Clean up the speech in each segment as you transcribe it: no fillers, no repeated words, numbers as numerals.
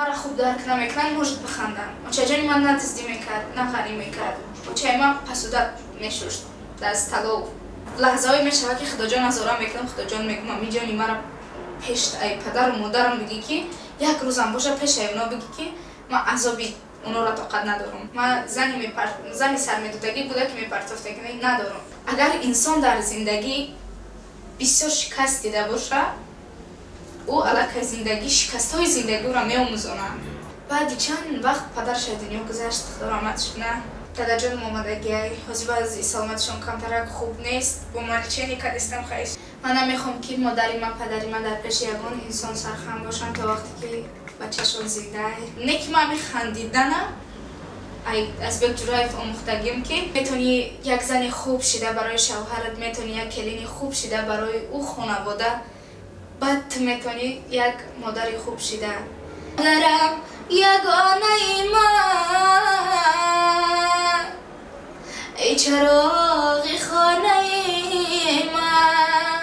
Мара хуб дарк намекунанд, может, биханданд. Очаҷони ман на дуздӣ мекард, на ғарӣ мекард. Очаи ман посуда мешушт дар столов. Лаҳзаҳое мешавад, ки Худоҷон назора мекунам, Худоҷон мегӯям: "Миҷони мара пеш ай падару модарам бигӣ, ки як рӯзам боша, пеш ай оно бигӣ, ки ман азоби онора тоқат надорам. Ман зани сармедодагӣ буда, ки мепартофтагӣ надорам." Агар инсон дар зиндагӣ бисёр шикаст дида боша, ӯ аллакай зиндагӣ, шикастҳои зиндагиро меомӯзонад. Баъди чанд вақт падараш аз дунё гузашт, Худо раҳматш кунад. Дадаҷонам омадагиай, ҳозир баъзи саломатишон камтарак хуб нест, бо ман лечение кардистам. Хайр, ман намехоҳам, ки модари ман, падари ман дар пеши ягон инсон сархам бошанд, то вақте ки бачашон зиндаай. Не ки ман механдиданам, Азбек Ҷураев омӯхтагим, ки метавонӣ як зани хуб шида барои шавҳарат, метавонӣ як келини хуб шида барои ӯ хонавода, баъд ту метавонӣ як модари хуб шида. Модарам ягонаи ман, эй чароғи хонаи ман.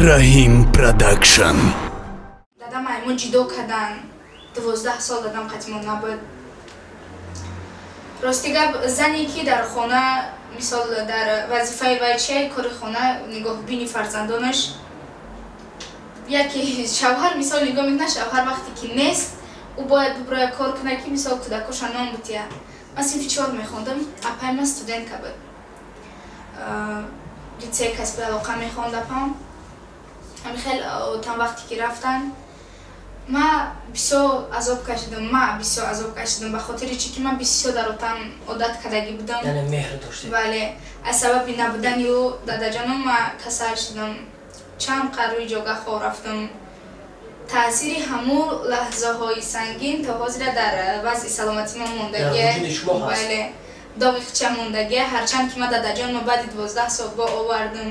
Раҳим Продакшн. Дадам мо ҷидо кардан, 12 сол дадам қатимо набуд. Рости гап, зане ки дар хона, мисол, дар вазифаи вай чия? Кори хона, нигоҳбини фарзандонаш. Яке шавҳар, мисол, нигоҳ мекунад. Шавҳар вақте ки нест, ӯ бояд биброя, кор кунад, ки, мисол, кӯдакоша нон бутия. Ман синфи чор мехондам, апай ман студентка буд, литсеи касби алоқа мехонд апам. Ҳами хел там вақте ки рафтан, ма бисёр азоб кашидам. Ма бисёр азоб кашидам, ба хотири чӣ ки ман бисёр дар отан одат кардагӣ будам. Яъне меҳр доштед. Бале, аз сабаби набудани ӯ, дадаҷоном, ма касал шудам, чанд қад рӯи ҷога хоб рафтам. Таъсири ҳамун лаҳзаҳои сангин то ҳозира дар вазъи саломатӣ ман мондагия. Бале, доғи хича мондагия. Ҳарчанд ки ман дадаҷонма баъди 12 сол бо овардам,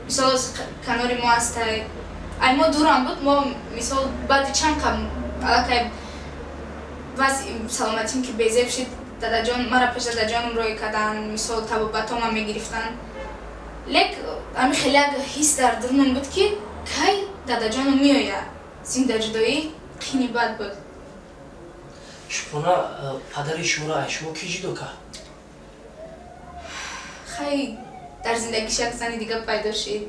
мисол, канори мо ҳастай, ай мо дурам буд. Мо, мисол, баъди чанд қаб аллакай вазъи саломатим ки безеб шид, дадаҷон мара пеш дадаҷонам рӯй кардан, мисол, табобатома мегирифтанд. Лек ами хеле як ҳис дар дурунам буд, ки кай дадаҷонам меояд. Зиндаҷудоӣ қини бад буд. Шукрона, падари шуморо ай шумо кӣ ҷудо кард? Хай, дар зиндагиш як зани дига пайдо шид,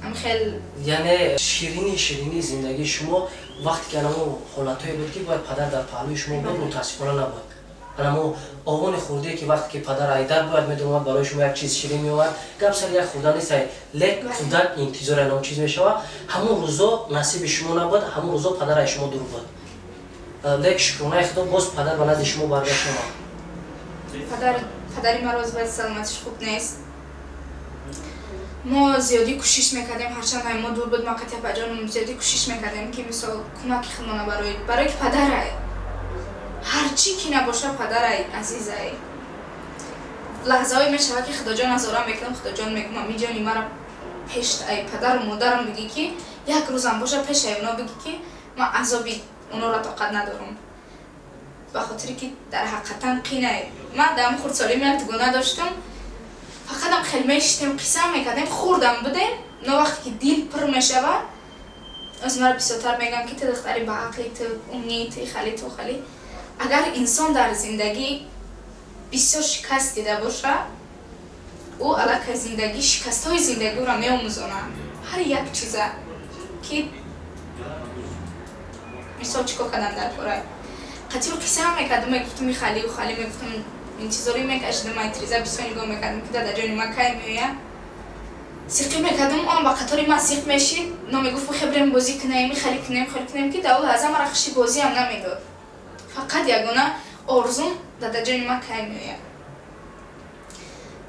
ами хел. Яъне ширини зиндагии шумо, вақте ки анамо ҳолатҳое буд, ки бояд падар дар паҳлӯи шумо буд, мутаассифона набуд. Анамо овони хурдие, ки вақте ки падар айдар бояд медомад, барои шумо як чиз ширин меовард, гап сари як хурда нест, лек кӯдак интизори анам чиз мешавад. Ҳамон рӯзо насиби шумо набуд, ҳамон рӯзо падар ай шумо дур буд. Лек, шукронаи Худо, боз падар ба назди шумо баргашт омад. Падари маро вазъи саломатиш хуб нест. Мо зиёдӣ кӯшиш мекардем, ҳарчанд ай мо дур буд. Ма қати апаҷонам зиёдӣ кӯшиш мекардем, ки, мисол, кӯмаки худмона барои ки падарай, ҳарчӣ ки набоша, падарай азизай. Лаҳзаҳое мешавад, ки Худоҷон назора мекунам, Худоҷон мегӯям: "Миҷони мара пеш ай падару модарам бигӣ, ки як рӯзам боша, пеш ай оно бигӣ, ки ман азоби онора тоқат надорам", ба хотире ки дар ҳақиқатан қинай. Ман дар хурдсолим як дугона доштам, фақатам хел мешитем, қисса мекардем, хурдам будем, но вақте ки дил пур мешавад. Аз мара бисёртар мегӯям, ки ту духтари баақли, ту умнӣ, ту хали, ту хали. Агар инсон дар зиндагӣ бисёр шикаст дида боша, ӯ аллакай зиндагӣ, шикастҳои зиндагиро меомӯзонад, ҳар як чиза, ки, мисол, чӣ кор кардан дар кора. Қатиу қисса мекардам, мегуфтам ихалиу хали, мегуфтам, интизорӣ мекашидам, ай тиреза бисёр нигоҳ мекардам, ки дадаҷони ман кай меояд. Сиқӣ мекардам, он ба қатори ман сиқ мешид, но мегуфт: "Бихе, бирем, бозӣ кунем, ихали кунем, хали кунем", ки дар он лаҳза мара хуши бозиам намедод. Фақат ягона орзум: дадаҷони ман кай меояд?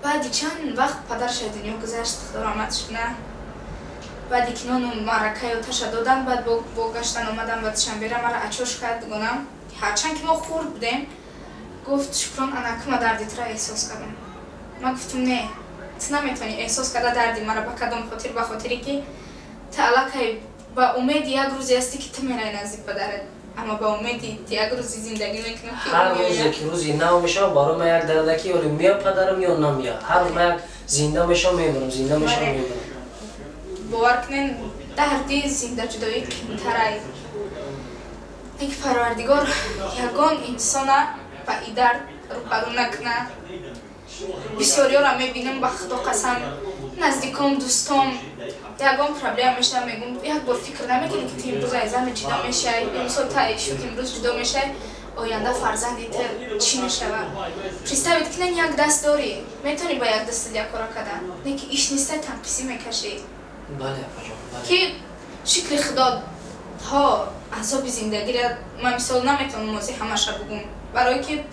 Баъди чанд вақт падараш аз дунё гузашт, Худо раҳматш кунад. Баъди ки нону маъракаю таша додан, баъд бо гаштан омадан ба Душанбера, мара ачош кард дугонам, ҳарчанд ки мо хурд будем. Гуфт: "Шукрон, анакума дарди тура эҳсос кардам." Ман гуфтам: "Не, ту наметавонӣ эҳсос карда дарди мара." Ба кадом хотир? Ба хотире ки ту аллакай ба умеди як рӯзе ҳастӣ, ки ту мераи назди падарат, аммо ба умеди як рӯзи зиндагӣ мекунам ки Ҳар рӯзе ки рӯзи нав мешавад, барои ман як дарда, ки оли мея падарам ё намея. Ҳар рӯз ман як зинда мешавам, мемирам, зинда мешавам, мемирам. Бовар кунен. Дарди зиндаҷудоӣ қимтарай. Ки Парвардигор ягон инсона ба и дард рӯбарӯ накуна. Бисёриёра мебинам, ба Худо қасам, наздиком, дӯстом, ягон проблема мешава, мегум, як бор фикр намекунӣ, ки ту имрӯз аз зани ҷудо мешавӣ, мисол та шуд имрӯз ҷудо мешавӣ, оянда фарзанди ту чӣ мешава? Представить кунен, як даст дорӣ, метавонӣ ба як дастат як кора кардан, не ки иш неста, танқисӣ мекашӣ. Ки шукри Худо, ҳо, азоби зиндагиро ман мисол наметавонам ози ҳамаша бугум, барое ки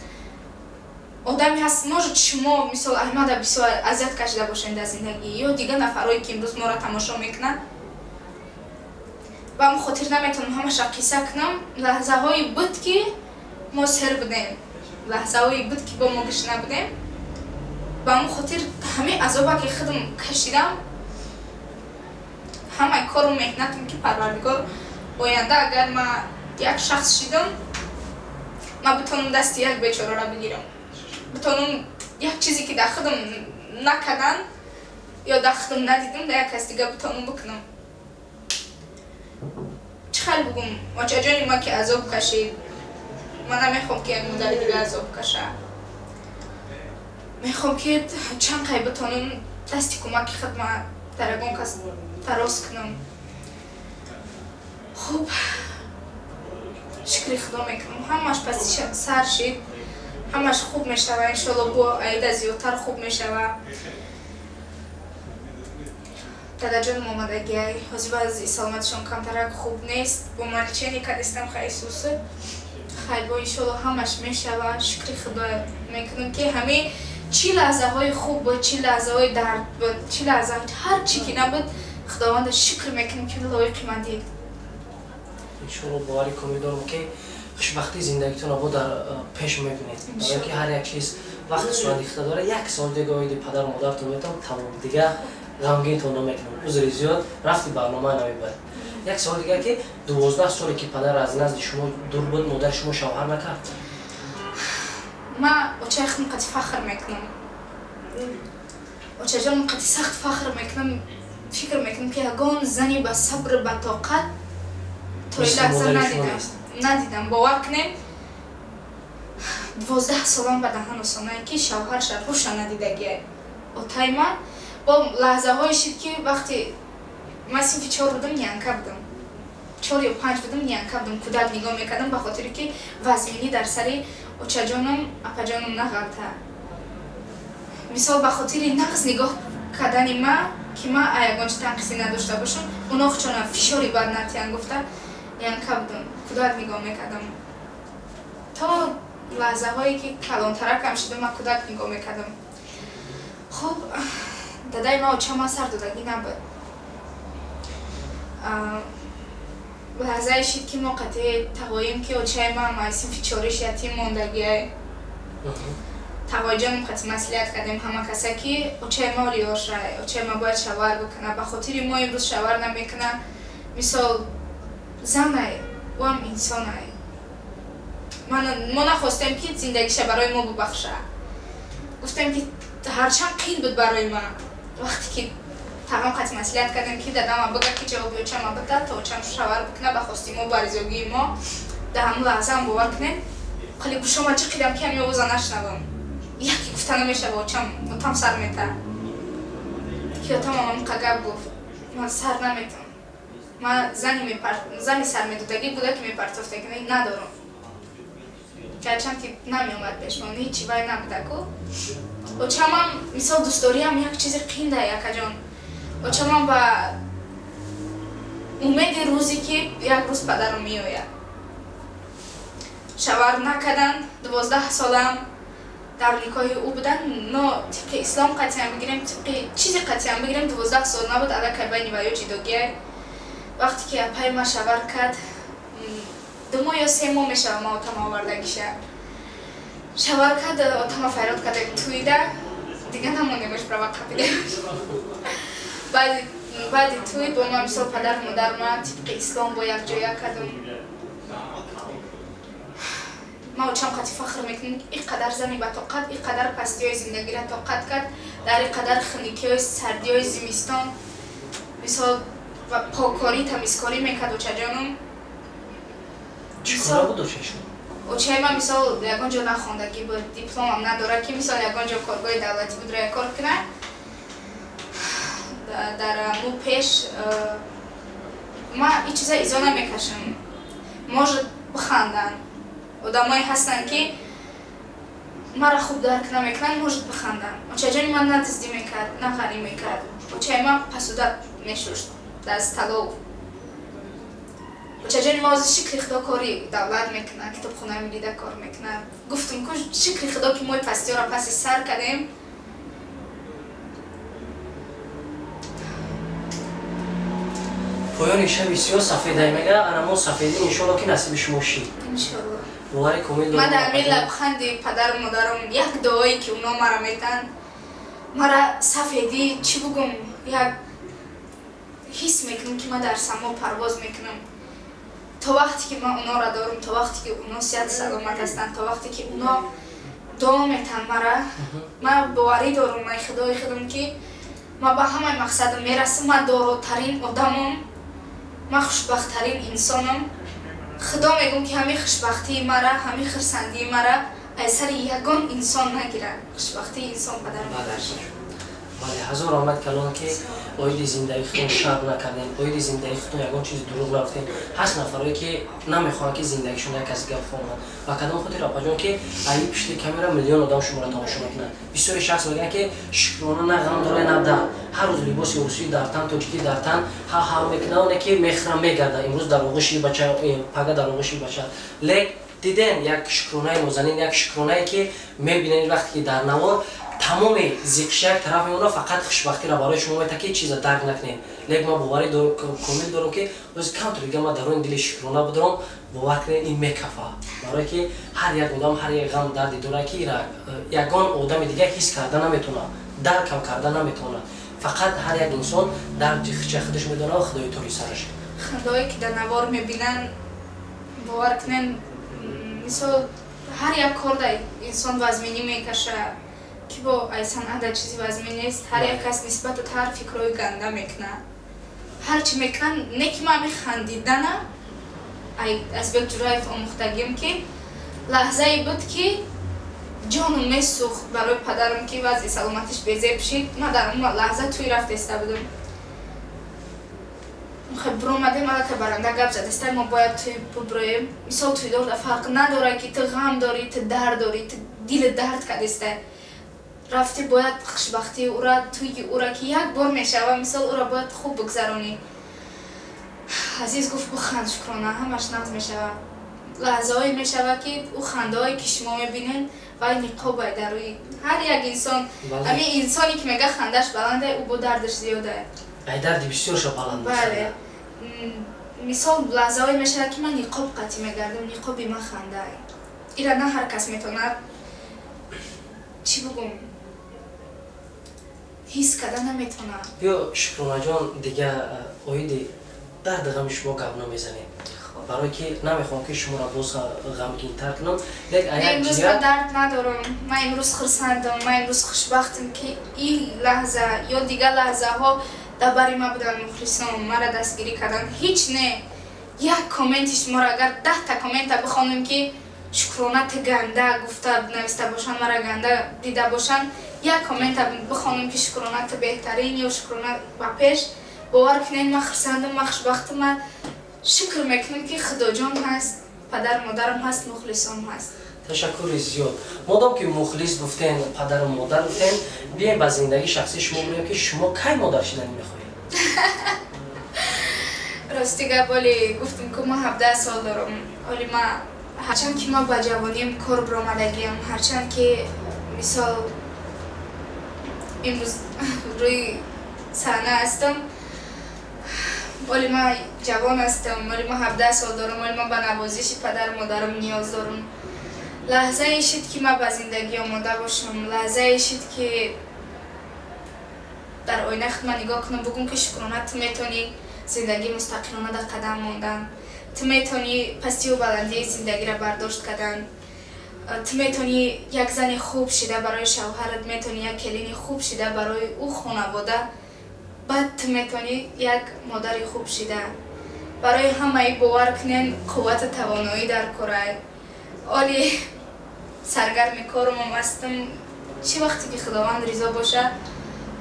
одаме ҳаст, может, шумо мисол Аҳмада бисёр азият кашида бошед дар зиндагӣ ё дигар нафарое, ки имрӯз моро тамошо мекунанд. Ба ҳамн хотир наметавонам ҳамаша қисса кунам. Лаҳзаҳое буд, ки мо сер будем, лаҳзаҳое буд, ки бо мо гушна будем. Ба ҳамн хотир ҳамин азоба, ки худам кашидам, ҳамаи кору меҳнатам, ки Парвардигор оянда агар ман як шахс шидам, ман битонам дасти як бечораро бигирам, битонам як чизе, ки дар худам накардан ё дар худам надидам, дар як кас дига битонам бикунам. Чӣ хел бугум, очаҷони ма ки азоб кашид, ман намехоҳам, ки як модари дига азоб каша. Мехоҳам, ки чанд қай битонам дасти кӯмаки худма дар ягон кас дароз кунам. Хуб, шукри Худо мекунам, ҳамаш паси сар шид, ҳамаш хуб мешава, иншолло, бо аида зиёдтар хуб мешава. Дадаҷонам омадагиай, ҳозир баъзи саломатишон камтарак хуб нест, бо ман лечение кардистам. Хайсусы хай, бо иншолло ҳамаш мешава. Шукри Худо мекунам, ки ҳамин чӣ лаҳзаҳои хуб буд, чӣ лаҳзаҳои дард буд, чӣ лаҳза, ҳар чӣ ки набуд, Худованда шукр мекунам, ки лоиқи ман дид. Иншолло, боварӣ комил дорам, ки хушбахтии зиндагитонро бо дар пеш мебинед, барое ки ҳар як чиз вақти сурат дорад. Як сол дига оиди падару модаратон метавон, тамом, дига ғамгинтон намекунам, узри зиёд, рафти барнома намебарад. Як савол дигар, ки 12 соле, ки падар аз назди шумо дур буд, модари шумо шавҳар накард? Ман очаи худам қати фахр мекунам, очаҷонам қати сахт фахр мекунам. Фикр мекунам, ки ягон зани ба сабр, ба тоқат то ин лаҳза надидам. Бовар кунем, 12 солам ба даҳан осонае, ки шавҳарша рӯша надидагия отаи ман. Бо лаҳзаҳое шид, ки вақте ман синфи чор будам, нянька будам, чор ё панҷ будам, нянька будам, кӯдак нигоҳ мекардам, ба хотире ки вазминӣ дар сари очаҷонам, апаҷонам нағалта. Мисол, ба хотири нағз нигоҳ кардани ман, ки ман ягон чи танқисӣ надошта бошам, оно хучона фишори бад натиҳанд гуфта, нянька будам, кӯдак нигоҳ мекардам. То лаҳзаҳое, ки калонтаракам шудам, ман кӯдак нигоҳ мекардам. Хуб, дадаи ман, очама сар додагӣ набуд. Лаҳзае шид, ки мо қатъи тағоим, ки очаи ман ай синфи чориш ятим мондагиай, тағоиҷонам қатъи маслиҳат кардем ҳама каса, ки очаи ма олиёшай, очаи ма бояд шавҳар бикунад, ба хотири мо имрӯз шавҳар намекунад. Мисол, занай, ӯам инсонай. Мо нахостем, ки зиндагиша барои мо бубахша. Гуфтем, ки ҳарчанд қин буд барои ман, вақте ки тағом қатъи маслиҳат кардем, ки дадама бигӯяд, ки ҷавоби очама бида, то очам шавҳар бикунад ба хости мо, ба ризогии мо. Дар ҳамон лаҳзаам, бовар кунем, қали гӯшома ҷиқидам, ки ҳамин овоза нашнавам. Яке гуфта намешава, очам, отам сар мета, ки отам ҳамон гап гуфт: «Ман сар наметам, ман зани сар медодагӣ буда, ки мепартофтагӣ надорам». Гарчанд ки намеомад пешмон, ҳечи вай набудаку. Очамам, мисол, дӯстдориам як чизи қинда, якаҷон. Очамам ба умеди рӯзе, ки як рӯз падарам меояд, шавҳар накарданд. 12 солам дар никоҳи ӯ буданд, но тибқи ислом қатъиан бигирем, тибқи чизи қатъиан бигирем, 12 сол набуд, аллакай байни ваё ҷидогия. Вақте ки апаи ма шавҳар кард, 2 моҳ ё 3 моҳ мешава, ма отама овардагиша. Шавҳар кард, отама файрод карда, туида дига намонемаш, права қапидемаш. Баъди туй бо ма, мисол, падару модарма тибқи ислом бо якҷоя кардам. Ма очам қати фахр мекунам, ин қадар зани ба тоқат, ин қадар пастиҳои зиндагиро тоқат кард, дар ин қадар хунукиҳои, сардиҳои зимистон, мисол. Ва поккорӣ, тамизкорӣ мекард очаҷонум. Чӣ кора буд очаи шумо? Очаи ман мисол ягон ҷо нахондагӣ буд, дипломам надорад, ки мисол ягон ҷо коргоҳи давлатӣ буд роя кор кунад. Дар му пеш ман ин чиза изо намекашам. Может, биханданд. Одамое ҳастанд, ки мара хуб дарк намекунанд, может, биханданд. Очаҷони ман на дуздӣ мекард, на ғарӣ мекард. Очаи ман посуда мешушт дар столов. Очаҷони ман ҳозир, шукри Худо, кори давлат мекунад, китобхонаи миллида кор мекунад. Гуфтум ку, шукри Худо, ки мои пастиёро паси сар кардем. Поёни шаби сиёҳ сафедай мега, ана мо сафедӣ иншоалло, ки насиби шумо шид. Иншоалло. Бовари комил дорам. Ман дар ҳамин лабханди падару модарам, як дуое, ки уно мара метаҳанд, мара сафедӣ, чӣ бугум, як ҳис мекунам, ки ман дар само парвоз мекунам. То вақте ки ман унора дорам, то вақте ки уно сиҳату саломат ҳастанд, то вақте ки уно дуо метаҳанд мара, ман боварӣ дорам, ай Худои худам, ки ман ба ҳамаи мақсадам мерасам. Ман доротарин одамам, ман хушбахттарин инсонам. Худо мегӯм, ки ҳамин хушбахтии мара, ҳамин хурсандии мара аз сари ягон инсон нагирад. Хушбахтии инсон падару модар. Бале, ҳазор раҳмат калон, ки оиди зиндагии худтон шарм накардем, оиди зиндагии худтон ягон чизи дурӯғ нагуфтем. Ҳаст нафарое, ки намехоҳанд, ки зиндагишон як каси гап фаҳмад. Ба кадом хотир, апаҷон, ки аи пишти камера миллион одам шуморо тамошо мекунанд. Бисёре шахс мегӯянд, ки Шукрона на ғам дора, на дард, ҳар рӯз либоси русӣ дар тан, тоҷикӣ дар тан, ҳа ҳа мекунад, оне ки мехӯрам мегарда, имрӯз дар оғӯши бача, пага дар оғӯши бача. Лек дидем як шукронаи нозанин, як шукронае, ки мебинед, вақте ки дар навор тамоми зиқши як тараф мемонад, фақат хушбахтиро барои шумо мета, ки чиза дарк накунед. Лек ман боварӣ комил дорам, ки оз камтар дига ман даруни дили Шукрона бидорам, бовар кунед, ин мекафа, барое ки ҳар як одам ҳар як ғам дарде дорад, ки ира ягон одами дига ҳис карда наметавонад, даркам карда наметавонад. Фақат ҳар як инсон дарди хича худаш медонад ва Худои тори сараш. Хандаое, ки дар навор мебинанд, бовар кунед, мисол, ҳар як кор дар инсон вазминӣ мекашад, ки бо ай санъат дар чизи вазмин нест. Ҳар як кас нисбату ҳар фикрҳои ганда мекунад, ҳар чӣ мекунад. Не ки ман ҳамин хандидана ай Азбек Ҷураев омӯхтагим, ки лаҳзае буд, ки ҷоном месӯхт барои падарам, ки вазъи саломатиш безеб шид. Ман дар он лаҳза тӯй рафтеста будам. Хеб, биромадем, аллакай баранда гап задеста, мо бояд тӯй буброем. Мисол, тӯйдор фарқ надорад, ки ту ғам дорӣ, ту дард дорӣ, ту дили дард кардеста рафтӣ, бояд хушбахтии ӯра, тӯйи ӯра, ки як бор мешава, мисол, ӯра бояд хуб бигзаронӣ. Азиз гуфт: «Биханд, Шукрона, ҳамаш нағз мешавад». Лаҳзаҳое мешавад, ки ӯ хандаҳое, ки шумо мебинед, вай ниқобай дар рӯи ҳар як инсон. Ҳамин инсоне, ки мега хандаш баланда, ӯ бо дардаш зиёда. Ай дарди бисёрша баланд. Бале, мисол, лаҳзаҳое мешавад, ки ман ниқоб қатъӣ мегардам, ниқоби ман хандай. Ира на ҳар кас метавонад, чӣ бугум, ҳис карда наметавонад. Биё, Шукронаҷон, дига оиди дарди ғами шумо гап намезанем, барое ки намехоҳам, ки шуморо боз ғамгинтар кунам. Лек имрӯз ман дард надорам, ман имрӯз хурсандам, ман имрӯз хушбахтам, ки ин лаҳза ё дигар лаҳзаҳо дар бари ман буданд мухлисон, маро дастгирӣ карданд. Ҳеҷ не, як комменти шуморо, агар 10-та коммента бихонем, ки «Шукрона, ту ганда» гуфта нависта бошанд, мара ганда дида бошанд, як коммента бихонем, ки «Шукрона, ту беҳтарин» ё «Шукрона, ба пеш», бовар кунед, ман хурсандам, ман хушбахтам. Ман шукр мекунам, ки Худоҷон ҳаст, падару модарам ҳаст, мухлисон ҳаст. Ташаккури зиёд. Модом ки мухлис гуфтен, падару модар гуфтен, бием ба зиндагии шахсии шумо бигӯем, ки шумо кай модар шиданӣ мехоҳед? Рости гап, оли гуфтам, ку ман 17 сол дорам. Оли ман, ҳарчанд ки ман ба ҷавоним кор биромадагиам, ҳарчанд ки, мисол, имрӯз рӯи саҳна ҳастам, оли ман ҷавон ҳастам, оли ман 17 сол дорам, оли ман ба навозиши падару модарам ниёз дорам. Лаҳзае шид, ки ман ба зиндагӣ омода бошам, лаҳзае шид, ки дар оинаи худ ман нигоҳ кунам, бугум, ки «Шукрона, ту метавонӣ зиндагии мустақилона дар қадам мондан, ту метавонӣ пастию баландии зиндагиро бардошт кардан, ту метавонӣ як зани хуб шида барои шавҳарат, метавонӣ як келини хуб шида барои ӯ хонавода Баъд ту метавонӣ як модари хуб шида. Барои ҳамаи бовар кунен, қуввату тавоноӣ дар корай. Оли саргарми корумам ҳастам. Чӣ вақте ки Худованд ризо боша,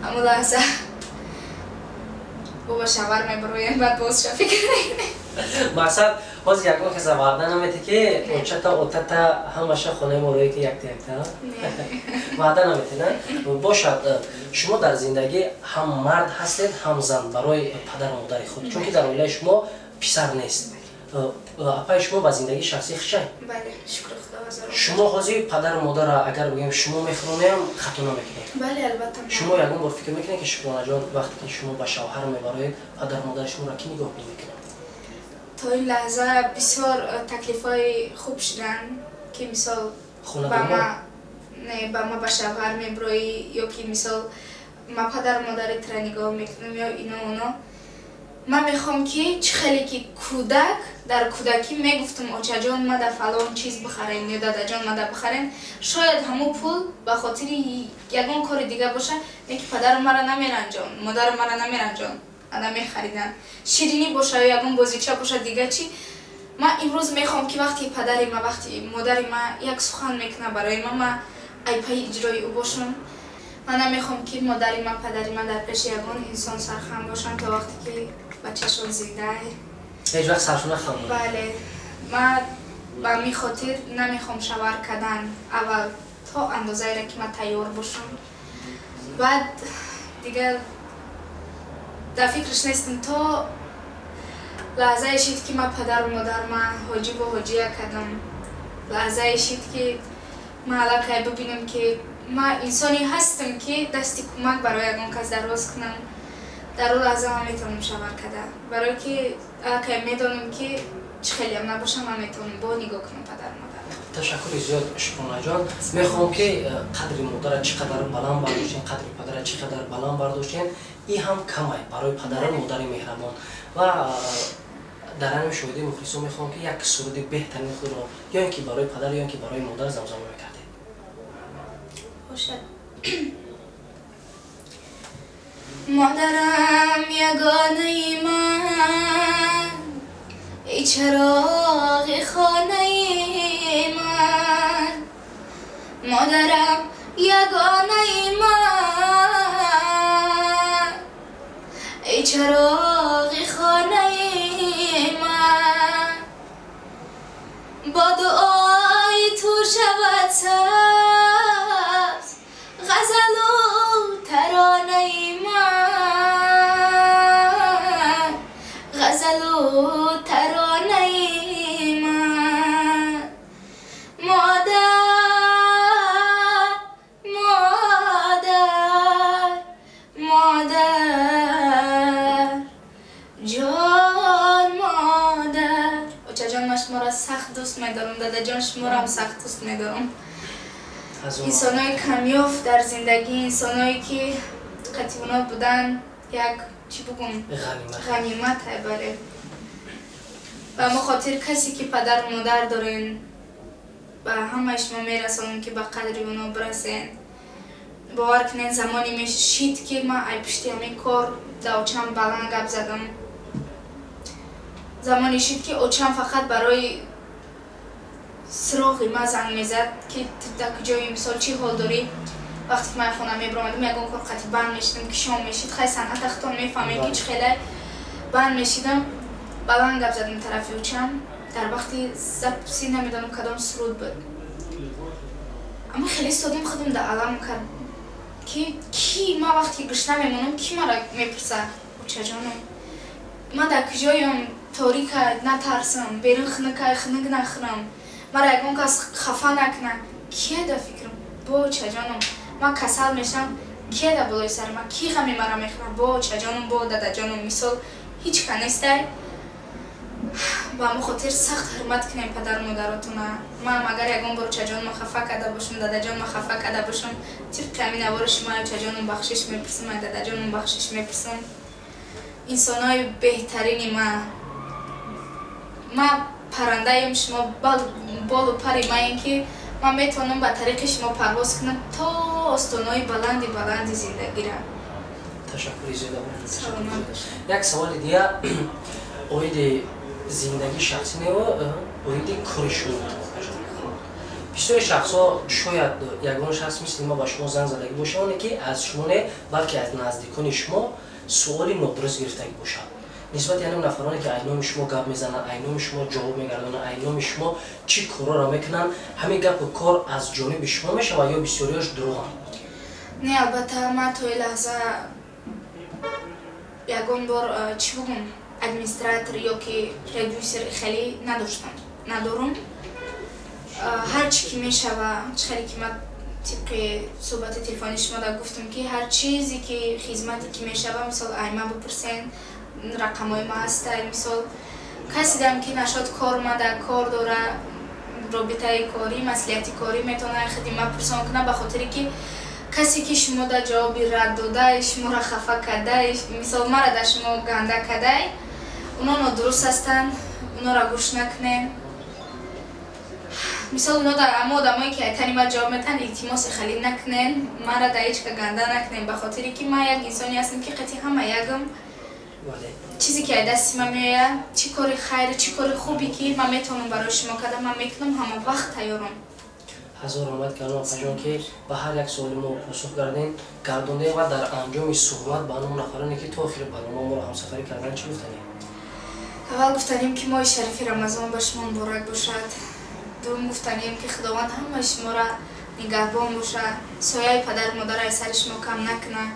ҳамон лаҳза бо ба шавҳар мебароем, баъд боз ша фикр мекунем. Мақсад ҳозир ягон каса ваъда наметӣ, ки очата, отата ҳамаша хонаи морои, ки якта якта ваъда наметӣ, на? Бошад, шумо дар зиндагӣ ҳам мард ҳастед, ҳам зан барои падару модари худ, чунки дар оилаи шумо писар нест. Апаи шумо ба зиндагии шахсӣ хушай? Бале, шукри Худо. Шумо ҳозир падару модара, агар бигӯем, шумо мехӯронем, хато намекунем? Бале, албатта. Шумо ягон бор фикр мекунед, ки, Шукронаҷон, вақте ки шумо ба шавҳар мебароед, падару модари шуморо кӣ нигоҳбин мекунад? То ин лаҳза бисёр таклифҳои хуб шуданд, ки мисол ба ма, не, ба ма ба шавҳар меброӣ ё ки мисол ма падару модари тура нигоҳ мекунам ё ино оно. Ман мехоҳам, ки чӣ хеле ки кӯдак дар кӯдакӣ мегуфтам: «Очаҷон, ма да фалон чиз бихарем» ё «Дадаҷон, ма да бихарем», шояд ҳамун пул ба хотири ягон кори дига боша, не ки падару мара намеранҷон, модару мара намеранҷон, ана мехариданд. Ширинӣ боша ё ягон бозича боша, дига чӣ. Ман имрӯз мехоҳам, ки вақти падари ма, вақти модари ма як сухан мекунад барои ма, ма айпаи иҷрои ӯ бошам. Ман намехоҳам, ки модари ма, падари ма дар пеши ягон инсон сархам бошанд то вақте ки бачашон зиндаи. Ҳеҷ вақт саршона хам? Бале, ман ба ҳамин хотир намехоҳам шавҳар кардан аввал, то андозаеро ки ман тайёр бошам. Баъд дигар дар фикраш нестам, то лаҳзае шид, ки ман падару модарма ҳоҷибу ҳоҷия кардам, лаҳзае шид, ки ман аллакай бибинам, ки ман инсоне ҳастам, ки дасти кӯмак барои ягон кас дароз кунам, дар он лаҳза ман метавонам шавҳар карда, барое ки аллакай медонам, ки чӣ хелеам набошам, ман метавонам бо нигоҳ кунам падару модар. Ташаккури зиёд, Шукронаҷон. Мехоҳам, ки қадри модара чӣ қадар баланд бардоштем, қадри падара чӣ қадар баланд бардоштем, ин ҳам камай барои падару модари меҳрабон. Ва дар ҳамин мушоҳидаи мухлисон мехоҳам, ки як суруди беҳтарини худро ё ин ки барои падар, ё ин ки барои модар замзама мекардед. Бошад. Модарам, ягонаи ман, эй чароғи хонаи ман. Модарам, ягонаи ман, эй чароғи хонаи ман. Бо дуои ту шавад сабз ғазалу таронаи ман, ғазалу таронаи ман. Модар, модар, модар ҷон, модар. Очаҷон, ман шуморо сахт дӯст медорам. Дадаҷон, шуморо сахт дӯст медорам. Инсонои камёфт дар зиндагӣ, инсоное ки қатибуно будан як, чӣ бугум, ғанимат. Бале, ба мо хотир касе ки падару модар дорен, ба ҳамаи шумо мерасонам, ки ба қадри оно бирасен. Бовар кунен, замоне мешид, ки ман ай пушти ҳамин кор да очам баланд гап задам. Замоне шид, ки очам фақат барои суроғи ман занг мезад, ки ту дар куҷои, мисол, чӣ ҳол дорӣ. Вақте ки ман хона мебиромадам, ягон кор қати банд мешидам, ки шом мешид, хай, санъата худтон мефаҳмем, ки чӣ хеле банд мешидам, баланд гап задам тарафи очам дар вақти записи намедонам кадом суруд буд. Аммо хеле истодам, худам да алам кард, ки ки ман вақте ки гушна мемонам, ки мара мепурсад: «Очаҷоном, ман дар куҷоям? Торика, натарсам, берун хунукай, хунук нахӯрам, мара ягон кас хафа накунад, кие дар фикрам? Бо очаҷоном, ман касал мешавам, кие дар болои сари ман, ки ғами мара мехӯрад? Бо очаҷоном, бо дадаҷоном». Мисол, ҳеҷ ка нестай. Ба ҳамон хотир сахт ҳурмат кунем падару модаротона. Ман агар ягон бор очаҷонма хафа карда бошам, дадаҷонма хафа карда бошам, тибқи ҳамин навори шумо очаҷоном бахшиш мепурсам, ай дадаҷоном бахшиш мепурсам. Инсонои беҳтарини ман. Ман паррандаем, шумо болу пари маем, ки ман метавонам ба тариқи шумо парвоз кунам то остонаҳои баланди баланди зиндагира. Ташаккури зиёд. Як саволи дигар оиди зиндагии шахсӣ нева, оиди кори шумо. Бисёри шахсҳо, шояд ягон шахс мисли ма ба шумо занг задагӣ бошад, оне ки аз шумо не, балки аз наздикони шумо суоли нодуруст гирифтагӣ бошад нисбати ҳамин нафароне, ки ай номи шумо гап мезананд, ай номи шумо ҷавоб мегардонанд, ай номи шумо чӣ корҳоро мекунанд. Ҳамин гапу кор аз ҷониби шумо мешавад ё бисёриёш дурӯғанд? Не, албатта, ман то ин лаҳза ягон бор, чӣ бугум, администратор ё ки продюсер хеле надоштам, надорум. Ҳар чӣ ки мешава, чӣ хеле ки ман тибқи суҳбати телефони шумо да гуфтам, ки ҳар чизе ки хизмате ки мешава, мисол, ай ма бипурсен, рақамҳои ма ҳаста. Мисол, касе дам ки нашод кор мада кор дора, робитаи корӣ, маслиҳати корӣ, метавона худи ма пурсон кунад, ба хотире ки касе ки шумо да ҷавоби рад додай, шуморо хафа кардай, мисол, мара да шумо ганда кардай, оно нодуруст ҳастанд, онора гӯш накунем. Мисол, оно амо одамое ки айтани ма ҷавоб метаҳанд, илтимоси халӣ накунен, мара да ҳеҷ ка ганда накунем, ба хотире ки ман як инсоне ҳастам, ки қати ҳама ягам. Чизе ки ай дасти ман меояд, чӣ кори хайр, чӣ кори хубе ки ман метавонам барои шумо кардам, ман мекунам, ҳама вақт тайёрам. Ҳазор раҳмат калом, апаҷон, ки ба ҳар як суоли мо посух гардондем ва дар анҷоми суҳбат ба ном нафароне, ки то охири барнома моро ҳамсафарӣ кардан, чӣ гуфтанем? Аввал гуфтанем, ки моҳи шарифи Рамазон ба шумо муборак бошад. Дуюм, гуфтанем, ки Худованд ҳамаи шуморо нигаҳбон бошад, сояи падару модар аз сари шумо кам накунад.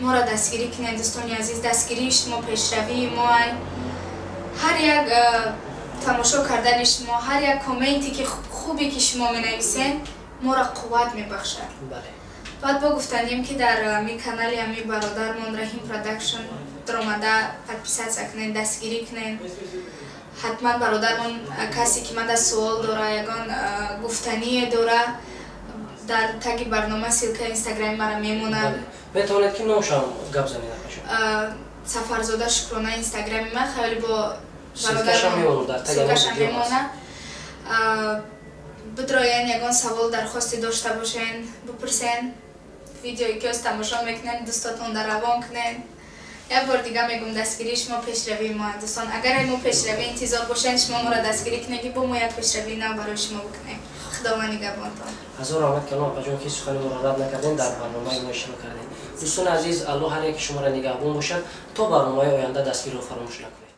Моро дастгирӣ кунед, дӯстони азиз, дастгирии шумо пешравии мо. Ҳар як тамошо кардани шумо, ҳар як комменте ки хубе ки шумо менависед, моро қувват мебахшад. Баъд бо гуфтанем, ки дар ами канали ами бародармон Раҳим Продакшн даромада подписаться кунед, дастгирӣ кунед. Ҳатман бародармон, касе ки манда суол дора, ягон гуфтание дора, дар таги барнома ссылка инстаграми мара мемонад. Метавонед ки номшам гап занед? Сафарзода Шукрона инстаграми ма, хаёли бо ссылка ша мемонад. Бидроен, ягон савол, дархосте дошта бошен, бипурсен. Видеое ки оз тамошо мекунен, дӯстотон равон кунен. Як бор дига мегум, дастгирии шумо пешравии мо. Дӯстон, агар мо пешравӣ интизор бошен, шумо моро дастгирӣ кунед, ки бо мо як пешравии нав барои шумо бикунем. Худованд нигаҳбонтон. Ҳазор раҳмат калом, апаҷон, ки сухани моро рад накардем, дар барномаи мо иштирок кардем. Дӯстони азиз, Аллоҳ ҳар яки шуморо нигаҳбон бошад. То барномаи оянда дастгириро фаромӯш накунед.